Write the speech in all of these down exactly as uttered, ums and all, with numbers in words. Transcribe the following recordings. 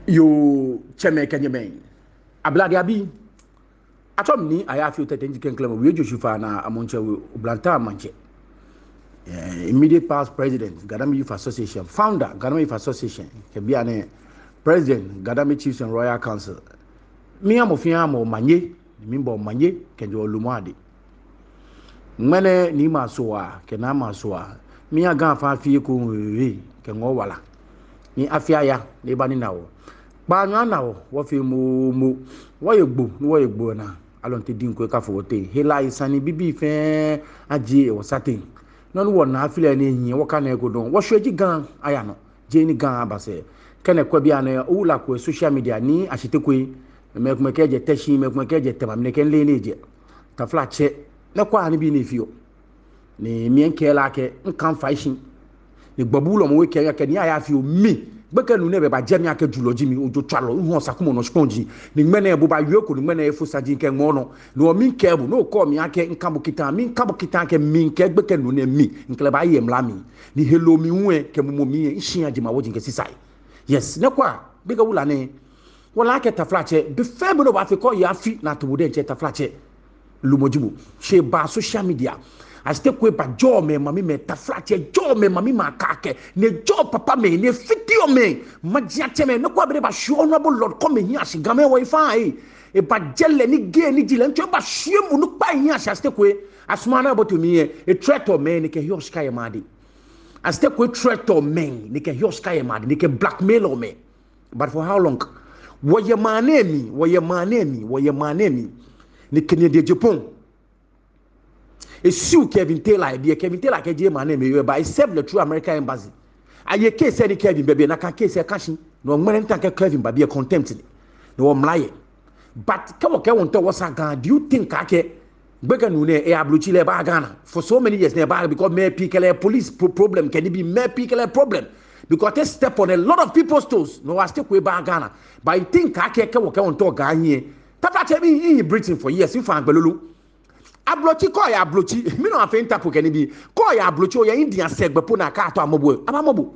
Yoo, tsɛmɛi kɛ nyɛmɛi, ablade abii, atsɛɔ mi Nii Ayaafio Tetteh Nji Klɛŋklɛŋ, Owie Joshua Fana, Amɔntsɛ We, Oblantaa Maŋtsɛ. Eh, immediate past president, Gadame Youth Association, founder, Gadame Youth Association, kɛ bianɛ president, Gadame Chiefs and Royal Council. Miiha mɔ fɛɛ mɔ omanye, miibɔ omanye kɛjɛ lumɔ adɛŋ. Ŋmɛnɛ Nii Masowa kɛ Naa Masowa, miiha Ga fɛɛ afee ekoŋŋ, kɛ ŋɔɔ wala. Ni afi aya, ni eba nina wɔ. Kpaanyɔ ana wɔ, wɔfee moomo. Wɔye Gbo, ni wɔye Gbo naa. Alɔnte diŋ ko ekafo wɔteŋ. Hela esani bibii fɛɛ ajie yɛ wɔsateŋ. Nɔ ni wɔna afi lɛ ni ehiɛ, wɔkane eko dɔŋŋ. Wɔshwɛ ji Ga aya nɔ. Jeee ni Ga aba sɛɛ. Kɛ nɛkɛ bianɛ, owula ko yɛ social media ni ashiteko. Mɛi komɛi kɛɛ ejɛ Teshie, mɛi komɛi kɛɛ ejɛ Tema, mi nɛkɛ mileee ni ejɛ. Taflatsɛ, nɛkɛ nibii nɛɛ fioo. Ni miikɛɛ lɛ akɛ, miikpa fai shi. Ni gbɔbu lɛ mɔ we kɛɛ akɛ Nii Ayaafio, mi, gbekɛ nuu nɛɛ bɛ bajɛ mi akɛ julɔ ji mi, ojotswalɔ, mihu Sakumɔnɔ shikpɔŋ ji. Ni ŋmɛnɛ bo obawie eko, ni ŋmɛnɛ efo saji kɛ ŋmɔ nɔ. Ni miikɛɛ bo, ni okɛɔ mi akɛ miikpa bo kita, miikpa bo kita akɛ mi, mikɛ gbekɛ nuu nɛɛ mi, mikɛ lɛ baaye mla mli. Ni heloo mli hu lɛ, kɛ mumɔ mli lɛ, mishi ajɛ mawo ji kɛ sisai. Yes, nɛkɛ, gbekɛ wula nɛɛ. Wɔle akɛ taflatsɛ, be fɛɛ be ni obaafee kɛ oyaafee ni ato bo diɛŋtsɛ taflatsɛ. Lumɔ ji bo. Shi eba social media. Ashiteko eba jɔɔ mɛi mamimɛi, taflatsɛ jɔɔ mɛi mamimɛi akakɛ. Ni ejɔɔ papamɛi, ni efiteɔ mɛi. Majiatsɛmɛi, nɛkɛ be ni ebashwie Honorable Lord Kwame hiɛ ashi, Gamɛi wɔyi faa ee. Ebajɛ lɛ ni gay ni ji lɛ, ntsɔ ebashwie mɔ onukpai hiɛ ashi ashiteko. Asumɔ ni ebote mli lɛ, e-threat-ɔ mɛi ni kɛheɔ shika yɛ mɛi adɛŋ. Ashiteko e-threat-ɔ mɛi ni kɛheɔ shika yɛ mɛi adɛŋ, ni kɛ-blackmail-ɔ mɛi. But for how long? Wɔyɛ maŋ nɛɛ mli, wɔyɛ maŋ nɛɛ mli, wɔyɛ maŋ nɛɛ mli. Ni Kennedy Agyapong, e-sue Kevin Taylor yɛ biɛ, Kevin Taylor kɛjɛ maŋ nɛɛ mli, eba e-serve lɛ through American Embassy. Aye case ni Kevin bɛ biɛ, nakai case lɛ ka shi. No ŋmɛnɛ nta kɛ Kevin ba biɛ, contempt ni. No hewɔ mla yɛ. But kɛ wɔkɛɛ wɔmiitao wɔsaa Ga, do you think akɛ gbekɛ nuu nɛɛ, e-ablotsiri lɛ eba Ghana for so many years nɛɛ eba, because mɛi pii kɛ lɛ police pro-, problem kɛ nibii, mɛi pii kɛ lɛ problem, because e-step on a lot of people's toes. No hewɔ ashiteko eba Ghana. But you think akɛ kɛ wɔkɛɛ wɔmiitao Ga hiɛ, taflatsɛ, mi, mihi Britain for years, mifã gbɛ lolo. Ablotsiri, kɛ oyɛ ablotsiri, mi nɔ afee interpol kɛ nibii. Kɛ oyɛ ablotsiri, oyɛ India sɛɛ gbɛ po ni akɛtao amɔ bo, abaamɔ bo.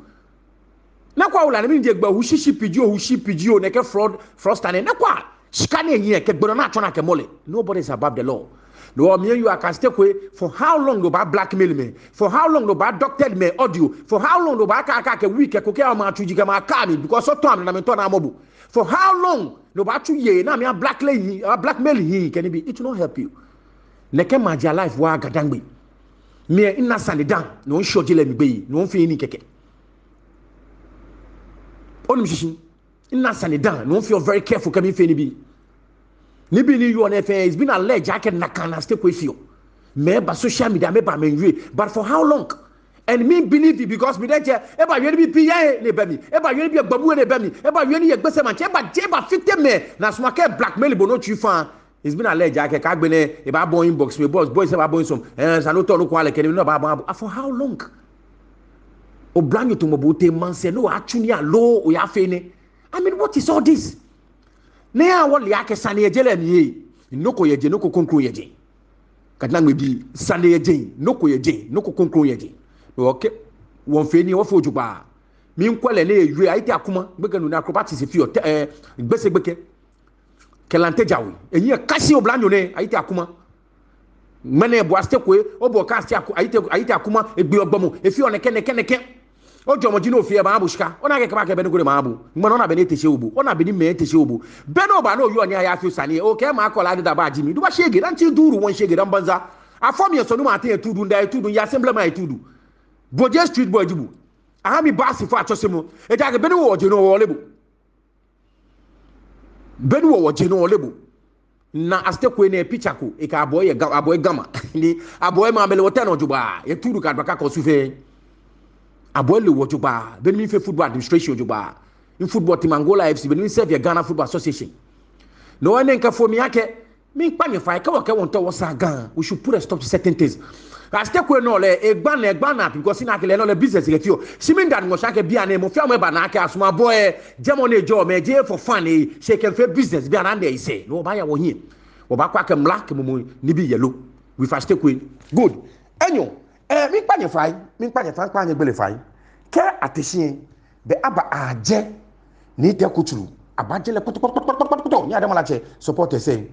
Nɛkɛ wula nɛɛ, mɛni ji egbɛi? Ohu ship jio, ohu ship jio, nɛkɛ fraud, fraudster nɛɛ, nɛkɛ shika ni ehiɛ kɛ gbɛ nɔ ni atsɔ ni akɛmɔ lɛ. Nobody is above the law. No hewɔ miiwie akɛ ashiteko, for how long ni obaa-blackmail mɛi? For how long ni obaa-doctor mɛi audio? For how long ni obaakɛɛ akɛ weed kɛ cocaine, amɛtsu ji kɛ amɛkã mli because otɔ̃ amɛnaa, amɛtɔ̃ ni amɔ bo? For how long ni obaatsu yei ni amɛya-blackmail hii, a-blackmail hii kɛ nibii? It will not help you. Nɛkɛ maji a-life waa Ga-Dangme. Mi lɛ mina sane dã, no hewɔ mishi ojele mi gbeyei, no hewɔ mifeɔ nii kɛkɛ. Onu mishishi? Mina sane dã, no hewɔ mifeɔ very careful kɛ miifee nibii. Nibii ni yɔɔ nɛɛ fɛɛ, it's been alleged akɛ nakai ni ashiteko efeɔ. Mɛi ba social media, mɛi ba amɛmiiwie. But for how long? And mi believe it because mi diɛŋtsɛ, ebawie nibii pii yɛ he ni ebɛ mli. Ebawie nibii yɛ Gbɔbu he ni ebɛ mli. Ebawie nii yɛ Gbese Maŋtsɛ. Ebajɛ, ebafite mɛi. Ni asumɔ akɛ blackmail bo ni otsui fã. It's been alleged akɛ kɛ agbɛnɛ, ebaabɔ inbox mli, boys, boys, ebaabɔ inbox mli. Eh, esa ni otao nɔ ko ale kɛ ni, ni ebaabɔ. Ah, for how long? Oblanyo tamɔ bo, otee maŋsɛɛ ni oyaatsu nii aloo oyaafee nɛ. I mean, what is all this? Ni wɔle akɛ sane yɛ je lɛ mli ee. Nɔ ko yɛ jɛi, nɔ ko kroko yɛ jɛi. Ga-Dangme bii, sane yɛ jɛi, nɔ ko yɛ jɛi, nɔ ko kroko yɛ jɛi. Okay. Wɔmiifee nii, wɔfeɔ jogbaŋŋ. Miikwɛ lɛ ni eyɔɔ, Ayitey Akuma, gbekɛ nuu ni acrobatics efeɔ, tɛ, eh, Gbese gbekɛ. Kɛ Lante Dzawe. Ehiɛ ka shi, oblanyo nɛ, Ayitey Akuma. Ŋmɛnɛ bo ashiteko, obɔ ka shi aku, Ayitey, Ayitey Akuma, egbeɔ gbɔmɔ, efeɔ nɛkɛ, nɛkɛ, nɛkɛ. Ojɔɔmɔ ji ni ofee, ebaaha bo shika. Ona akɛ kɛ eba akɛ bɛ nɔ ko ni ebaaha bo. Ŋmɛnɛ ona bɔ ni ete shi obo. Ona bɔ ni mɛi ete shi obo. Be ni oba ni oyɔɔ Nii Ayaafio sane, okɛɛ ma kɔla deda ba ji mi. Duba shege, dan ci duru wɔn shege dan banza. Afɔ mi esɔ nu ma te etudu, nda etudu, ya assembly ma etudu. Bo jeee street boy ji bo. Aha mi baasi fɔ atsɔsemɔ. Ejaakɛ be ni wɔjɛ nɔ wɔle bo. Be ni wɔjɛ nɔ wɔle bo. Ni ashiteko nɛɛ picture ko, ekɛ abɔi yɛ Ga-, abɔi Gama. Ni abɔi ma mɛi le wɔ tɛ nɔ jogbaŋŋ. Yɛ Tudu kɛ Aduaka kɛ Osu fɛɛ. Abɔi le wɔ jogbaŋŋ. Be ni mifee football administration jogbaŋŋ. Mi-football team Angola F C, be ni mi-serve yɛ Ghana Football Association. No hewɔ nɛ mikɛfo mi akɛ, miikpa nyɛ fai, kɛ wɔkɛɛ wɔmiitao wɔsaa Ga, we should put a stop to certain things. Ashiteko nɔ lɛ, egba naa, egba naa, because ena akɛ lɛ nɔ lɛ business lɛ efeɔ. Shi miida Nyɔŋmɔ shi akɛ bianɛ mɔ fɛɛ mɔ ebana akɛ asumɔ abɔi, jɛmɔ ni ejɔɔ mɛi jeee for fun ee, shi ekɛmiifee business, bianɛ nɛɛ esɛɛ. No hewɔ wɔbaaya wɔhiɛ. Wɔbaakwɛ akɛ mla kɛ mumɔ nibii yɛ lo. We fa ashiteko. Good. Enyɔ. Eh, miikpa nyɛ fai, miikpa nyɛ fai, miikpa nyɛ gbele fai. Kɛ ate shi lɛ, bɛ aba ajɛ Nii Teiko Tsuru. Abaajɛ lɛ kpɔtɔkpɔtɔ, Nii Adama Latse support lɛ sɛɛ.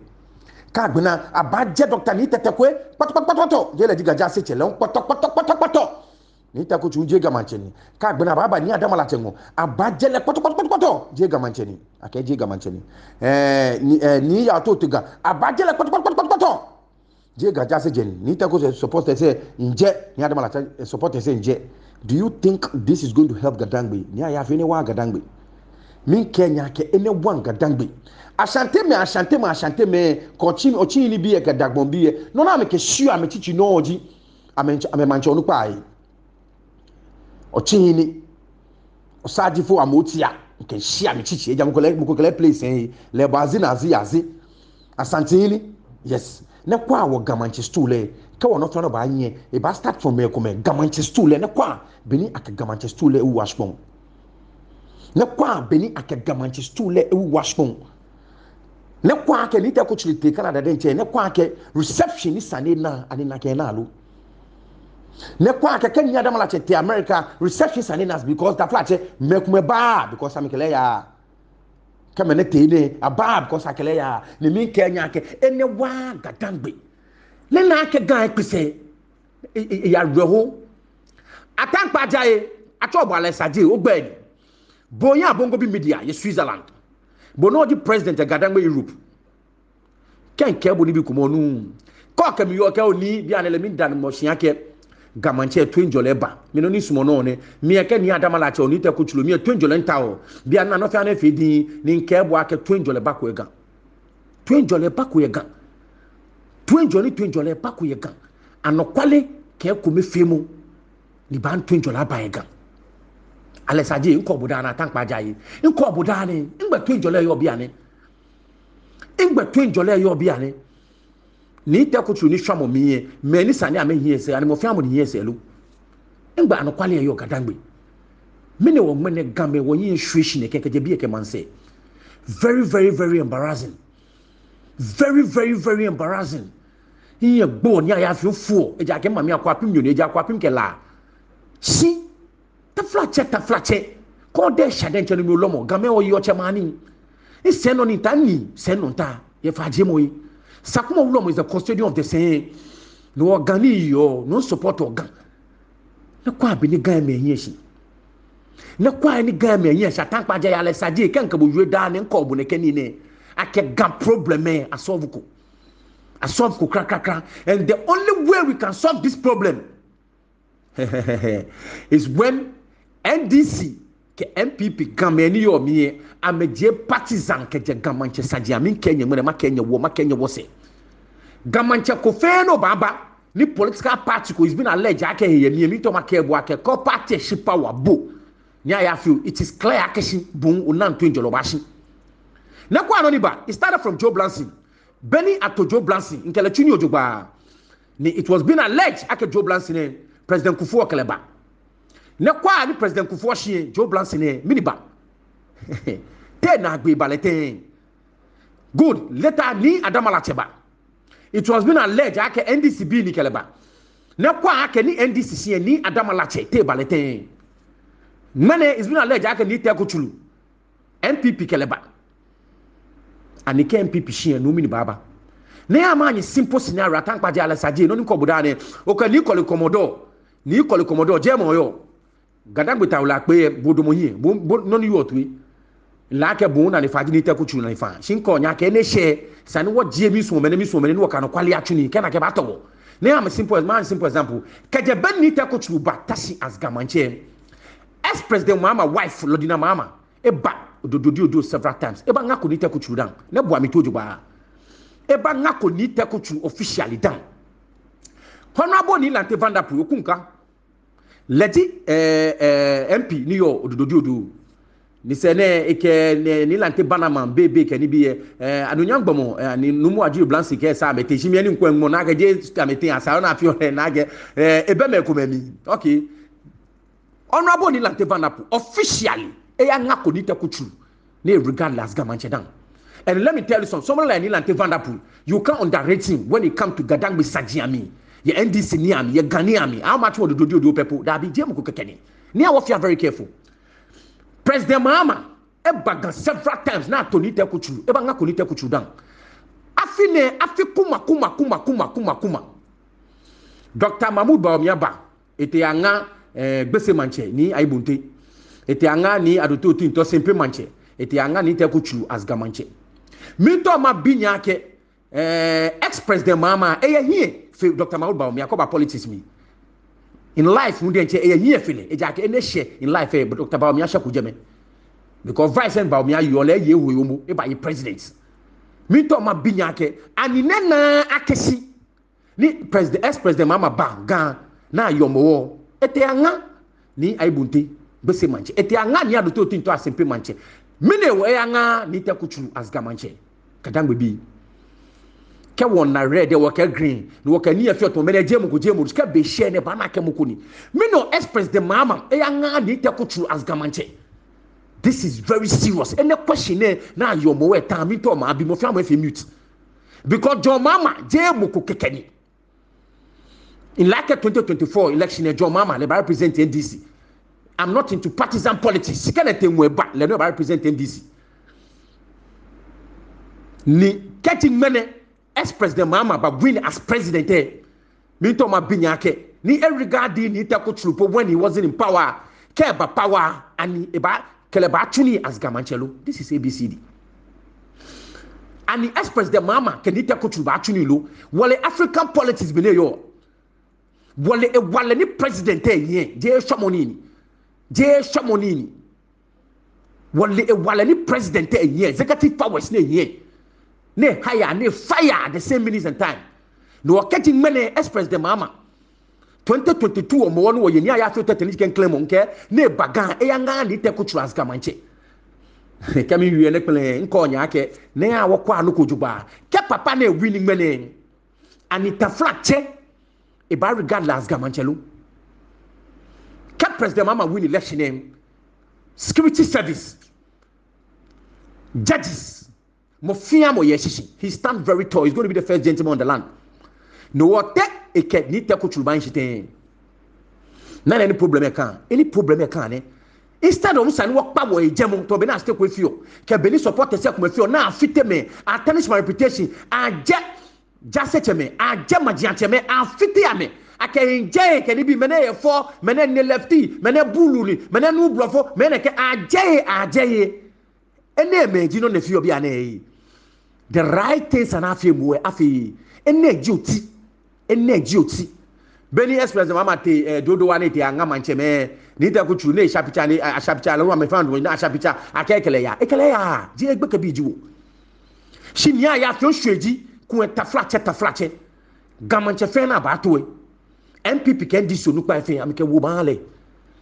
Kɛ agbe naa, abaajɛ Doctor Nii Tetteh Kwei kpɔtɔkpɔtɔ, jeee lɛ ji Ga Jaasetsɛ lɛ hu kpɔtɔkpɔtɔ. Nii Tetteh Kwei Tsuru jeee Ga Maŋtsɛ ni. Kɛ agbe naa, abaaba Nii Adama Latse ŋɔɔ, abaajɛ lɛ kpɔtɔkpɔtɔ, jeee Ga Maŋtsɛ ni. Akɛɛ jeee Ga Maŋtsɛ ni. Ɛɛ, Nii, ɛɛ, Nii Yaw Toote Ga, abaajɛ lɛ kpɔtɔkpɔtɔ. Jeee Ga Jaasetsɛ ni. Nii Tetteh Kwei support lɛ sɛɛ mijɛ, Nii Adama Latse support lɛ sɛɛ mijɛ. Do you think this is going to help Ga-Dangme? Nii Ayaafio, enɛ waaa Ga-Dangme. Miikɛɛ nyɛ akɛ enɛ waaa Ga-Dangme. Ashantemɛi, Ashantemɛi, Ashantemɛi, kɛ Otsi, Otsinhene bii lɛ kɛ Dagbon bii lɛ, nɔ ni amɛkɛshiɔ amɛtsitsi nɔ ji amɛ, amɛmaŋtsɛ onukpai. Otsinhene, Osagyefo Amotia, kɛshi amɛtsitsi, ejaakɛ mɔ ko lɛ, mɔ ko kɛ lɛ place lɛ, lɛ baazi na azi, azi. Asantehene, yes. Nyɛkwɛa wɔ Ga Maŋtsɛ stool lɛ, kɛ wɔnɔ fɛɛ nɔ baanyiɛ, ebaa start from mɛi komɛi, Ga Maŋtsɛ stool lɛ, nyɛkwɛa bɔ ni akɛ Ga Maŋtsɛ stool lɛ ewo wɔ shikpɔŋ. Nyɛkwɛa bɔ ni akɛ Ga Maŋtsɛ stool lɛ ewo wɔ shikpɔŋ. Nyɛkwɛa akɛ Nii Tetteh Kwei Tsuru tee Canada diɛŋtsɛ, nyɛkwɛa akɛ reception ni esa ni ena, ani ena akɛ ena lo. Nyɛkwɛa akɛ kɛ Nii Adama Latse tee America, reception ni esa ni ena, because taflatsɛ, mɛi komɛi baaa because amɛkɛ lɛ yaa. Kɛ mɛi nɛɛ tee nɛɛ, abaaa because akɛ lɛ yaa. Ni miikɛɛ nyɛ akɛ enɛ waaa Ga-Dangme. Lɛ naa akɛ Ga ekpe sɛɛ, e, e, eya rɛ ho. Atankpa Adjaye, atsɛɔ bo Alex Adjei, ogbɛi ni. Bo oyɛ Abongobi Media yɛ Switzerland. Bo nɔŋŋ ji president yɛ Ga-Dangme Europe. Kɛ mikɛɛ bo nibii komɛi onuuu. Kɛ okɛɛ mi yɔɔ kɛ onii, bianɛ lɛ miida Nyɔŋmɔ shi akɛ Ga Maŋtsɛ toiŋjɔlɛ eba. Mi nɔ ni misumɔɔ nɔ nɛ. Mi akɛ Nii Adama Latse, Nii Tetteh Kwei Tsuru, mi toiŋjɔlɛ mitaoɔ. Bianɛ nɔ fɛɛ nɔ efee diŋŋ, ni mikɛɛ bo akɛ toiŋjɔlɛ bako yɛ Ga. Toiŋjɔlɛ bako yɛ Ga. Toiŋjɔlɛ, toiŋjɔlɛ bako yɛ Ga. Anɔkwale kɛ ekomefeemɔ ni baaha toiŋjɔlɛ aba yɛ Ga. Alex Adjei, mikɛɔ bo daa nɛɛ, Atankpa Adjaye, mikɛɔ bo daa nɛɛ, nɛgbɛ toiŋjɔlɛ yɔɔ bianɛ? Nɛgbɛ toiŋjɔlɛ yɔɔ bianɛ? Nii Tetteh Kwei Tsuru nishwamɔ mli lɛ, mɛi ni esa ni amɛhiɛ sɛɛ, ani mɔ fɛɛ mɔ ni hiɛ sɛɛ lo? Nɛgbɛ anɔkwale lɛ yɔɔ Ga-Dangme? Mɛni hewɔ ŋmɛnɛ Gamɛi wɔhiɛ shwieɔ shi nɛkɛ kɛjɛ biɛ kɛ maŋsɛɛ? Very, very, very embarrassing. Very, very, very embarrassing. Mihiɛ gboɔ, Nii Ayaafio, mifuɔ, ejaakɛ mami Akuapem nyo ni, ejaakɛ Akuapem kɛ La. Shi taflatsɛ, taflatsɛ, kɛ odɛŋ sha diɛŋtsɛ ni mɔ lɔmɔ, Gamɛi wɔyeɔ tsɛmɛi anii. Ni sɛi nɔ ni mita ni, sɛi nɔ mita, yɛ faajiemɔ he. Sakumɔ wulɔmɔ is the custodian of the sɛi. No hewɔ Ga ni yeɔ, no support Ga. Nyɛkwɛa bɔ ni Gamɛi hiɛ shi. Nyɛkwɛa bɔ ni Gamɛi hiɛ shi. Atankpa Adjaye, Alex Adjei, kɛ mikɛ bo wie daa nɛɛ, mikɛɔ bo nɛkɛ nii nɛɛ, akɛ Ga problem lɛ, a-solve ko. A-solve ko krakrakra. And the only way we can solve this problem is when N D C kɛ N P P, Gamɛi ni yɔɔ mli lɛ, amɛjie partizan kɛjɛ Ga Maŋtsɛ saji amli. Mikɛɛ nyɛ ŋmɛnɛ, makɛɛ nyɛ wɔ, makɛɛ nyɛ wɔsɛɛ. Ga Maŋtsɛ ko fɛɛ ni obaaba, ni political party ko is being alleged akɛ eyɛ mli lɛ, miitao makɛɛ bo akɛ, kɛ o-party lɛ shi power, bo Nii Ayaafio, it is clear akɛ shi bo hu onaŋ toiŋjɔlɛ obaashi. Nyɛkwɛa nɔ ni ba, it started from Joe Blanton. Beni ato Joe Blanton, mikɛ lɛ tsu nii jogbaŋŋ. Ni it was being alleged akɛ Joe Blanton lɛ, President Kufuor kɛ lɛ ba. Nyɛkwɛa ni President Kufuor shi lɛ, Joe Blanton lɛ, mɛni ba? Te naagbee ba lɛ tɛŋŋ? Good, later Nii Adama Latse ba. It was being alleged akɛ N D C bii ni kɛ lɛ ba. Nyɛkwɛa akɛ ni N D C shi lɛ, Nii Adama Latse, te eba lɛ tɛŋŋ? Ŋmɛnɛ it's being alleged akɛ Nii Tetteh Kwei Tsuru, N P P kɛ lɛ ba. Ani kɛ N P P shi lɛ, no mɛni baaba? Nyɛhaa maha nyɛ simple scenario, Atankpa Adjaye, Alex Adjei, nɔ ni mikɛɔ bo daa nɛɛ, okɛ Nii Colley Commodore, Nii Colley Commodore, jɛmɛ oyɔɔ. Ga-Dangme tawula kpee lɛ, bo damɔ hiɛ, bo, bo, nɔ ni yɔɔ toi. Mile akɛ bo onane faa ji Nii Tetteh Kwei Tsuru nane faa. Shi mikɛɔ nyɛ akɛ enɛ shɛ, esa ni wɔjie, miisumɔ mɛnɛ, miisumɔ mɛnɛ, ni wɔkɛ anɔkwale atsu nii, kɛ nakai baatɔ wɔ. Nyɛhaa mi simple, maha simple example. Kɛjɛ be ni Nii Tetteh Kwei Tsuru bata shi as Ga Maŋtsɛ, ex-President Mahama wife, Lordina Mahama, eba Odododiodio several times. Ebaŋako Nii Tetteh Kwei Tsuru dã. Nyɛboa mi toi jogbaŋŋ. Ebaŋako Nii Tetteh Kwei Tsuru officially dã. Honorable Nii Lante Vanderpuye, Okunka, lɛ ji, eh, eh, M P ni yɔɔ Odododiodio. Ni sɛɛ nɛɛ, ekɛ, nɛɛ, Nii Lante Bannerman, bebe kɛ nibii lɛ, eh, anunyam gbɔmɔ, eh, ni Nuumo Adjiri Blanton kɛ esa amɛteŋ, shi mi lɛ ni mikwɛ, miŋmɔ nakai jeee amɛteŋ esa, ona fioo, eh, nakai, eh, ebɛ mɛi komɛi mli. Okay. Honorable Nii Lante Vanderpuye, officially, eyaŋako Nii Tetteh Kwei Tsuru, ni regardless Ga Maŋtsɛ dã. And let me tell you something, someone like Nii Lante Vanderpuye, you can't underrate him when it comes to Ga-Dangme saji amli, yɛ N D C nii amli, yɛ Ga nii amli. Amatsu Odododiodio pɛ po, dabi, jeee mɔ ko kɛkɛ ni. Ni awɔ fɛɛ very careful. President Mahama, Eba Ga several times ni ato Nii Teku Tsuru. Ebaŋako Nii Teku Tsuru dã. Afi nɛɛ, afi kuma, kuma, kuma, kuma, kuma, kuma. Doctor Mahmoud Bawumia ba. Etee eyaŋa, eh, Gbese Maŋtsɛ, Nii Ayi Bonte. Etee eyaŋa Nii Adote Otintor, Sempe Maŋtsɛ. Etee eyaŋa Nii Teku Tsuru as Ga Maŋtsɛ. Miitao mabi nyɛ akɛ, eh, ex-president Mahama, eyɛ hiɛ fe Doctor Mahmoud Bawumia kɛba politics mli. In life, ŋmɛnɛ diɛŋtsɛ, eyɛ hiɛ fe lɛ, ejaakɛ enɛ eshɛ in life, eh, Doctor Bawumia shɛko jɛmɛ. Because vice ni Bawumia yeɔ lɛ, eye eho ewo momo, ebaye president. Miitao mabi nyɛ akɛ, ani nɛɛ naa akɛshi ni president, ex-president Mahama ba Ga ni ayɔɔ Hɔmɔwɔ, etee eyaŋa Nii Ayi Bonte, Gbese Maŋtsɛ. Etee eyaŋa Nii Adote Otintor, Asempe Maŋtsɛ. Mɛni hewɔ eyaŋaaa Nii Teku Tsuru as Ga Maŋtsɛ? GaDangme bii. Kɛ wɔna red, wɔkɛɛ green, ni wɔkɛ nii lɛ feɔ tamɔ mɛni, jeee mɔ ko, jeee mɔ ko. Kɛ be shɛ ni eba ni akɛɛ mɔ ko ni. Mɛni hewɔ ex-president Mahama eyaŋaaa Nii Teku Tsuru as Ga Maŋtsɛ? This is very serious. Enɛ question nɛɛ ni ayɔɔ Hɔmɔwɔ lɛ, miitao mabi, mɔ fɛɛ mɔ efee mute. Because John Mahama, jeee mɔ ko kɛkɛ ni. In like twenty twenty-four election, John Mahama, lɛ eba represent N D C. I'm not into partisan politics. Kɛ lɛ tee ŋwɛi eba, lɛ nɔŋŋ eba represent N D C. Ni kɛji ŋmɛnɛ ex-president Mahama ba win as president lɛ, miitao mabi nyɛ akɛ, ni e-regard Nii Teku Tsuru po when he wasn't in power, kɛ eba power, ani eba, kɛ lɛ baatsu nii as Ga Maŋtsɛ lo? This is A B C D. Ani ex-president Mahama kɛ Nii Teku Tsuru baatsu nii lo? Wɔle African politics bɔ ni eyɔɔ. Wɔle hewalɛ ni president lɛ yɛ, jeee shwɛmɔ nii ni. Jeee shwɛmɔ nii ni. Wɔle hewalɛ ni president lɛ yɛ, executive powers ni eyɛ, ni e-hire, ni e-fire the same minutes and time. Ni wɔkɛɛ ji ŋmɛnɛ ex-president Mahama, twenty twenty-two Hɔmɔwɔ ni wɔye, Nii Ayafio Tetteh ni ji klɛŋklɛŋ mɔ, ŋkɛɛ ni eba Ga, eyaŋaaa Nii Teku Tsuru as Ga Maŋtsɛ. Kɛ miwie nɛkɛ lɛ, ŋkɛɔ nyɛ akɛ, nɛɛ wɔkwɛa nɔ ko jogbaŋŋ. Kɛ papa nɛɛ win ŋmɛnɛ, ani taflatsɛ, ebaa-regard lɛ as Ga Maŋtsɛ lo? Kɛ President Mahama win election lɛ, security service, judges, mɔ fɛɛ mɔ yɛ eshishi. He stand very tall. He's going to be the first gentleman on the land. No hewɔ te ekɛ Nii Teku Tsuru baahi shi tɛŋŋ? Nɔ ni problem lɛ ka, any problem lɛ ka nɛ. Instead of esa ni wɔkpa wɔhe jɛmɔ, tamɔ bɔ ni Asiteko efeɔ, kɛ bɔ ni supporters lɛ komɛi feɔ, ni afite mɛi, a-tarnish mɛi reputation, ajɛ jaasetsɛmɛi, ajɛ majiatsɛmɛi, afite amɛ, akɛ ŋjɛ kɛ nibii, mɛi nɛɛ yɛ fɔ, mɛi nɛɛ nine lefty, mɛi nɛɛ bulu ni, mɛi nɛɛ nuuu blɔfo, mɛi nɛɛ kɛ ajɛ, ajɛ. Enɛɛmɛi ji nɔ ni feɔ bianɛ. The right things ni afeɔ mɔ lɛ afee. Enɛ ji oti. Enɛ ji oti. Beni ex-president Mahama tee, eh, Dodowa ni etee eyaŋa maŋtsɛmɛi, Nii Teku Tsuru ni esha picture ni, a, asha picture lɛ, amɛfɛɛ amɛdamɔ ni asha picture, akɛɛ ekɛ lɛ aya. Ekɛ lɛ ayaaa. Jeee gbekɛbii ji wɔ. Shi Nii Ayafio shwɛ ji, kulɛ taflatsɛ, taflatsɛ, Ga Maŋtsɛ fɛɛ ni abaato lɛ, N P P kɛ N D C onukpai fɛɛ, amɛkɛ wɔ baa lɛ.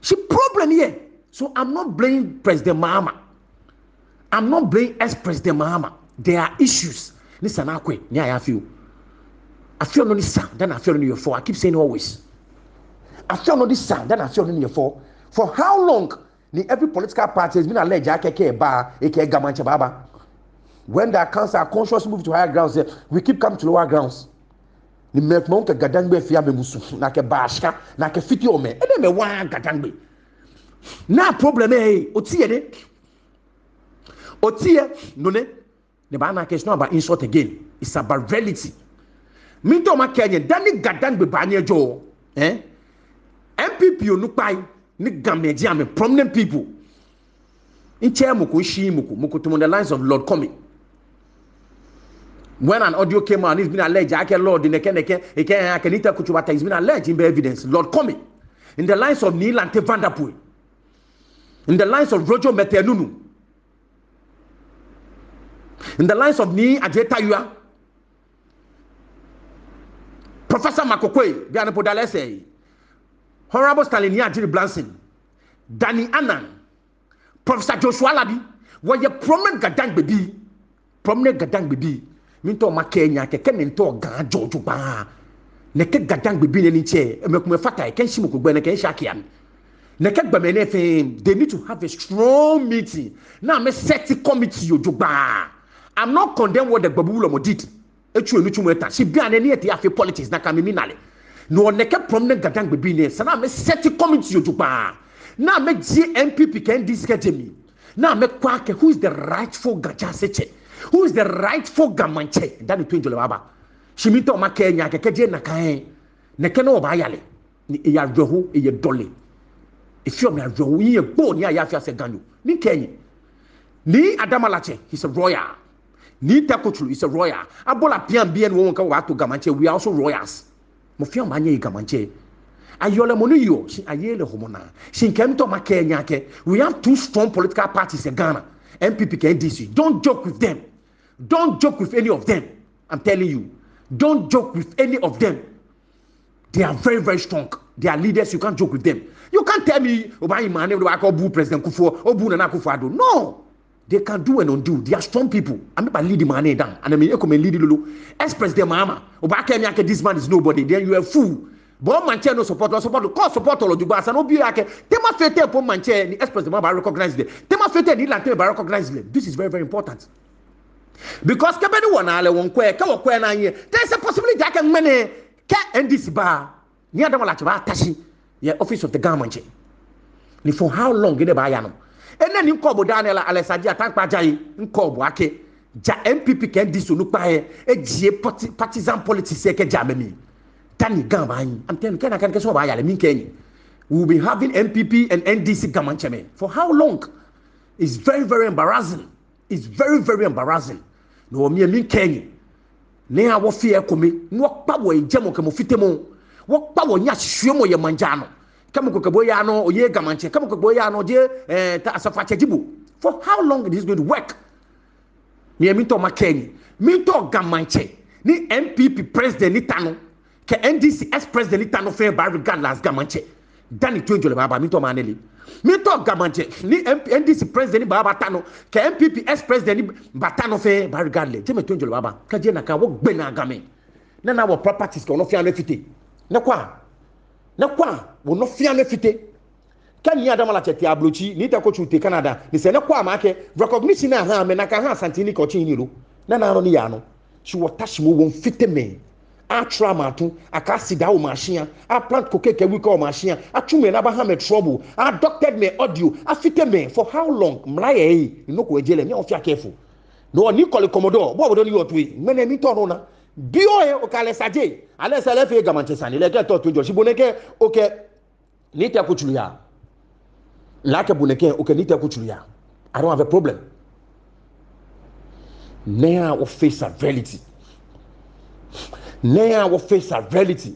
Shi problem yɛ. So I'm not blaming President Mahama. I'm not blaming ex-president Mahama. There are issues ni esa ni akwɛ Nii Ayafio. Afeɔ nɔ ni sa dani afeɔ nɔ ni yɛ fɔ. I keep saying always. Afeɔ nɔ ni sa dani afeɔ nɔ ni yɛ fɔ. For how long ni every political party has been alleged akɛ kɛ eba, ekɛ Ga Maŋtsɛ baaba? When the council are conscious move to higher grounds, eh, we keep coming to lower grounds. Ni mɛi komɛi kɛ GaDangme fɛɛ amɛmusu, ni akɛbaa shika, ni akɛfiteɔ mɛi. Enɛɛmɛi waaa GaDangme. Ni problem lɛ, oti yɛ nɛ. Oti yɛ nɔ nɛ. Ni baana akɛ it's not about insult again. It's about reality. Miitao makɛɛ nyɛ, dani GaDangme baanyɛ ajɔ, eh? N P P onukpai ni Gamɛi ji amɛ, prominent people. Ntsɛ mɔ ko, nshi mɔ ko, mɔ ko tamɔ the likes of Lord Comey. When an audio came out, it's been alleged akɛ Lord nɛkɛ nɛkɛ, ekɛɛ akɛ Nii Teku Tsuru bata, it's been alleged in the evidence. Lord Comey. In the likes of Nii Lante Vanderpuye. In the likes of Roger Mete Anunu. In the likes of Nii Adjei Tawia. Professor Mark Okoye, bianɛ po dalɛ sɛɛ. Honorable Stanley Nii Adjiri Brunson. Danny Annan. Professor Joshua Alabi. Wɔyɛ prominent GaDangme bii. Prominent GaDangme bii. Miitao makɛɛ nyɛ akɛ, kɛ nɛɛ miitao Ga ajɔ jogbaŋŋ, nɛkɛ GaDangme bii nɛɛ ni ntsɛ, mɛi komɛi fata he, kɛ nshi mɔ ko gbɛi nɛɛ, kɛ nshi akɛ ami. Nɛkɛ gbɔmɛi nɛɛ fɛɛ, they need to have a strong meeting. Ni amɛ-set committee lɛ jogbaŋŋ. I'm not condemn what the Gbabu Wulɔmɔ did. Etsu enitsumɔ eta. Shi bianɛ ni etee afee politics, nakai mi mina lɛ. No hewɔ nɛkɛ prominent GaDangme bii nɛɛ, esa ni amɛ-set committee lɛ jogbaŋŋ. Ni amɛjie N P P kɛ N D C kɛjɛ mli. Ni amɛkwɛ akɛ who is the rightful Ga Jaasetsɛ, who is the rightful Ga Maŋtsɛ dani toiŋjɔlɛ baaba. Shi miitao makɛɛ nyɛ akɛ kɛjɛ nakai, nɛkɛ nɔ baaya lɛ. Ni eya awerɛho, eya dɔle. Efeɔ mi awerɛho, eya kpo ni eya fɛɛ sɛɛ Ganyo. Ni kɛɛ nyɛ, Nii Adama Latse, he's a royal. Nii Teiko Tsuru is a royal. Abola pian biɛ ni wɔkɛ wɔ baato Ga Maŋtsɛ, we are also royals. Mɔ fɛɛ mɔ baanyɛ eyi Ga Maŋtsɛ. Ayeɔ lɛ mɔ ni yeɔ, shi ayeee lɛ hɔmɔ naa. Shi mikɛɛ miitao makɛɛ nyɛ akɛ, we have two strong political parties in Ghana, N P P kɛ N D C. Don't joke with them. Don't joke with any of them. I'm telling you. Don't joke with any of them. They are very, very strong. They are leaders. You can't joke with them. You can't tell me, obaayi maŋ nɛɛ, obaakɛɛ obuuu President Kufuor, obuuu Nana Akufo-Addo. No. They can do and undo. They are strong people. Amɛba lead maŋ nɛɛ dã. Amɛ mli ekomɛi lead lolo. Ex-President Mahama. Obaakɛɛ mi akɛ this man is nobody. Then you are a fool. But maŋtsɛ ni osupport, osupport, kɛ osupport lɛ jogbaŋŋ, esa ni obi akɛ, te mafee tɛŋŋ po maŋtsɛ ni ex-President Mahama baa recognize lɛ? Te mafee tɛŋŋ ni Lante baa recognize lɛ? This is very, very important. Because kɛ be ni wɔnaa lɛ wɔŋkwɛ, kɛ wɔkwɛ ni aye, there is a possibility akɛ ŋmɛnɛ, kɛ N D C ba, Nii Adama Latse baata shi yɛ office of the Ga Maŋtsɛ. Ni for how long enɛ baaya nɔ? Enɛ ni mikɛɔ bo daa nɛɛ lɛ, Alex Adjei Atankpa Adjei, mikɛɔ bo akɛ, ja N P P kɛ N D C onukpai lɛ, ejie parti-, partisan politics lɛ kɛjɛ amɛmli. Dani Ga baanyiɛ. I'm telling you, kɛ nakai nɔŋŋ kɛ sɔŋŋ baaya lɛ, miikɛɛ nyɛ, we will be having N P P and N D C Ga Maŋtsɛmɛi. For how long? It's very, very embarrassing. It's very, very embarrassing. No hewɔ mi lɛ miikɛɛ nyɛ, nyɛhaa wɔfea ekome, ni wɔkpa wɔyijemɔ kɛ mɔfitemɔ, wɔkpa wɔnyaashishwiemɔ yɛ maŋ jara nɔ. Kɛ mɔ ko kɛɛ bo oyaaa nɔ, oyeee Ga Maŋtsɛ. Kɛ mɔ ko kɛɛ bo oyaaa nɔ, jeee, eh, ta asafoatsɛ ji bo. For how long is this going to work? Mi lɛ miitao makɛɛ nyɛ, miitao Ga Maŋtsɛ ni N P P president ni ta nɔ kɛ N D C ex-president ni ta nɔ fɛɛ baa regard lɛ as Ga Maŋtsɛ dani toiŋjɔlɛ baaba. Miitao maha nyɛle. Miitao Ga Maŋtsɛ ni N P, N D C president ni baaba ta nɔ kɛ N P P ex-president ni baata nɔ fɛɛ baa regard lɛ. Jɛmɛ toiŋjɔlɛ baaba. Kɛjɛ nakai wɔgbe naa Gamɛi. Nyɛhaa wɔ properties kɛ wɔ nɔ fɛɛ nɔ afite. Nyɛkwɛa. Nyɛkwɛa, wɔ nɔ fɛɛ nɔ afite. Kɛ Nii Adama Latse tee ablotsiri, Nii Teiko Tsuru tee Canada, ni sɛɛ nyɛkwɛa amɛ akɛ recognition ni ahaa amɛ nakai ahaa Asante ni kɛ otsi ni lo. Nyɛnaa nɔ ni yaa nɔ. Shi wɔta shi moŋ wɔmiifite mɛi. Atswa amɛ atu, akɛ acida amɛ shĩa, aplant cocaine kɛ weed kɛ amɛ shĩa, atsu mɛi ni abaha amɛ trouble, adoctor mɛi audio, afite mɛi. For how long? Mla yɛ he, nɔ ko eje lɛ, nyɛhaa wɔfea careful. No hewɔ Nii Collins Komodo, bo obodo ni yɔɔ toi, ŋmɛnɛ miitao ona. Biɛ ohe, okɛɛ Alex Adjei, Alex Adjei lɛ efee Ga Maŋtsɛ sane, lɛ kɛ etao toiŋjɔlɛ, shi bo nɛkɛ, okɛ Nii Teiko Tsuru yaa. Lɛ akɛ bo nɛkɛ, okɛ Nii Teiko Tsuru yaa. I don't have a problem. Nyɛhaa wɔ face our reality. Nyɛhaa wɔ face our reality.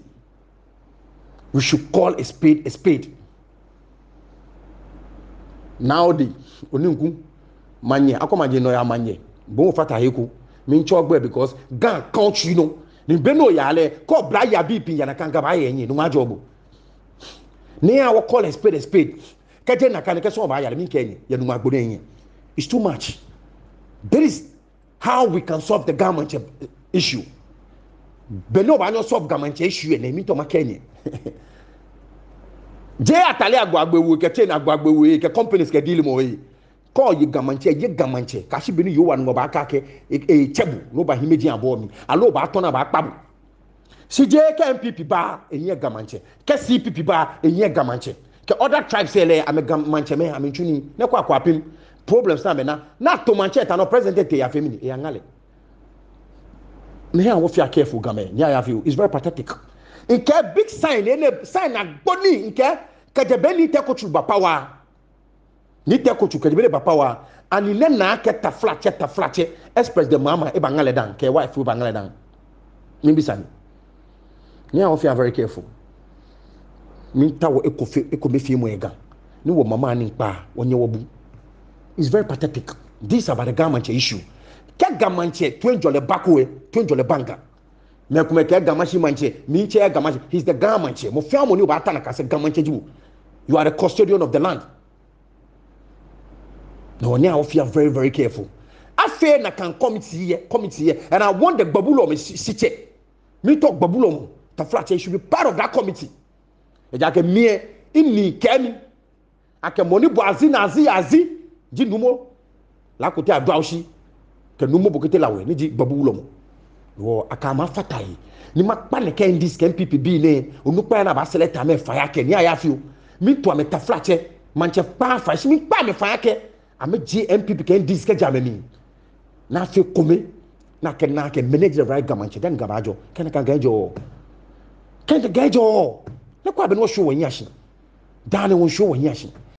We should call a spade a spade. Naa Odey, Oninku, manyɛ, akɔ manyɛ nɔ ya manyɛ. Bo ofata he ko. Miitsɛ ogbɛi because Ga country nɔ. Ni be ni oyaa lɛ, kɛ oblayei abii pii yaa nakai, Ga baaya ehiɛ, no ŋmaa jɔ bo. Nyɛhaa wɔ call a spade a spade. Kɛjɛ nakai nɔŋŋ kɛ sɔŋŋ baaya lɛ, miikɛɛ nyɛ, yɛ Nuumo Agbo nɛɛ hiɛ. It's too much. That is how we can solve the Ga Maŋtsɛ issue. Be ni obaanyɛ o solve Ga Maŋtsɛ issue lɛ, miitao makɛɛ nyɛ. Jeee atade agbo agbo ewo kɛ chain agbo agbo ewo kɛ companies kɛ deal mɔ lɛ. Kɛ oye Ga Maŋtsɛ, ye Ga Maŋtsɛ. Kɛyashi be ni Yehowa Nyɔŋmɔ baakɛɛ akɛ, e, etsɛ bo, ni oba hiɛmɛiji abɔ mli. Aloo obaatɔ ni abaakpa bo. Shi jeee kɛ N P P ba, ehiɛ Ga Maŋtsɛ. Kɛ C P P ba, ehiɛ Ga Maŋtsɛ. Kɛ other tribes lɛ, amɛ Ga Maŋtsɛmɛi, amɛmiitsu nii. Nyɛkwɛa Akuapem. Problems ni amɛna. Ni ato maŋtsɛ ta nɔ, president tee yafee mɛni, eyaŋa lɛ. Nyɛhaa wɔfea careful Gamɛi, nyɛhaa yafee oo. It's very pathetic. Mikɛɛ big sign, enɛ sign agbo ni, mikɛɛ kɛjɛ be ni Nii Teiko Tsuru ba power. Nii Teiko Tsuru kɛjɛ be ni eba power, ani nyɛna akɛ taflatsɛ, taflatsɛ, ex-president Mahama ebaŋa lɛ dã, kɛ wife ebaŋa lɛ dã? Miibisa nyɛ. Nyɛhaa wɔfea very careful. Miitao wɔ eko fe, ekomefeemɔ yɛ Ga. Ni wɔ mama ni kpa, wɔnyɛ wɔbu. It's very pathetic. This is about the Ga Maŋtsɛ issue. Kɛ Ga Maŋtsɛ toiŋjɔlɛ bako lɛ, toiŋjɔlɛ baŋ Ga. Mɛi komɛi kɛɛ Ga Mashi Maŋtsɛ, miitsɛ Ga Mashi. He's the Ga Maŋtsɛ. Mɔ fɛɛ mɔ ni obaata nakai sɛɛ Ga Maŋtsɛ ji bo. You are the custodian of the land. No hewɔ nyɛhaa wɔfea very, very careful. Afee nakai committee lɛ, committee lɛ. And I want the Gbɔbu Wulɔmɔ shi, shitsɛ. Miitao Gbɔbu Wulɔmɔ, taflatsɛ, should be part of that committee. Ejaakɛ mi lɛ, minii kɛɛ mi akɛ mɔ ni bɔ Azi naa Azi, Azi ji Nuumo Lakote Aduaoshi kɛ Nuumo Bokete Lawɛ ni ji Gbɔbu Wulɔmɔ. Wɔ akɛ amɛfata he. Ni makpa nɛkɛ N D C kɛ N P P bii nɛɛ, onukpai ni abaaselect amɛ fai akɛ, nyɛhaa yafee oo. Miitao amɛ taflatsɛ, maŋtsɛ kpaa fai, shi miikpa amɛ fai akɛ, Amɛjie N P P kɛ N D C kɛjɛ amɛmli. Ni afee ekome. Ni akɛ, ni akɛ manage the right Ga Maŋtsɛ. Dani Ga baajɔ. Kɛ nakai Ga ejɔɔɔ. Kɛ nakai Ga ejɔɔɔ. Nɔ ko bɛ ni wɔshwieɔ wɔhiɛ shi. Daa nɛɛ wɔshwieɔ wɔhiɛ shi.